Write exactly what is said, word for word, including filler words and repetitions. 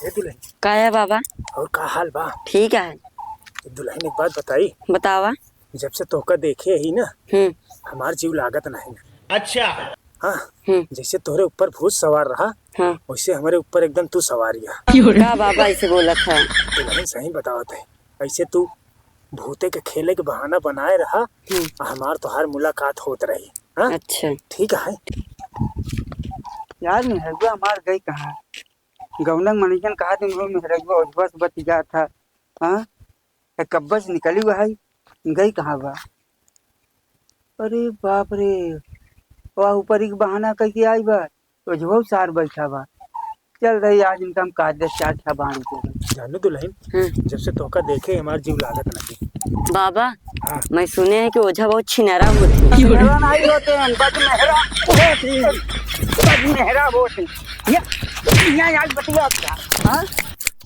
ए दुलहिन। का है बाबा? और का हाल बा? ठीक है। दुलहिन, एक बात बताई। बतावा। जब से तोहका देखे ही ना, हम्म। हमार जीव लागत नहीं। अच्छा। हाँ, हम्म। जैसे तोहरे ऊपर भूत सवार रहा, हाँ। वैसे हमरे ऊपर एकदम तू सवार हिया। का बाबा ऐसे बोलत है? दुलहिन, सही बतावत है, ऐसे तू भूते के खेले के बहाना बनाए रहा, हम्म। आ हमार तोहार मुलाकात होत रही। हाँ? अच्छा। ठीक है। यार, मेहरुआ हमार गई कहाँ? गौनक मनोजन कहा दिन हो, मेहरुआ ओझवा से बतिया था। हाँ? ए, कब्बे से निकली हुआ है, गई कहाँ बा? अरे बाप रे, वह ऊपर एक बहाना कह के आई बा, ओझवा सार बैठा बा। चल रही, आज इनका हम काट दे, चार छह बांध के। जानू दुलहिन, हम्म। जब से तोहका देखे, हमार जीव लागत नहीं। बाबा, हाँ। मैं सुने हैं कि ओझा बहुत छिनरा होते हैं। छिनरा नहीं होते हैं, बदमेहरा होते हैं, बदमेहरा होते हैं। ये, ये आज बतिया क्या? हाँ?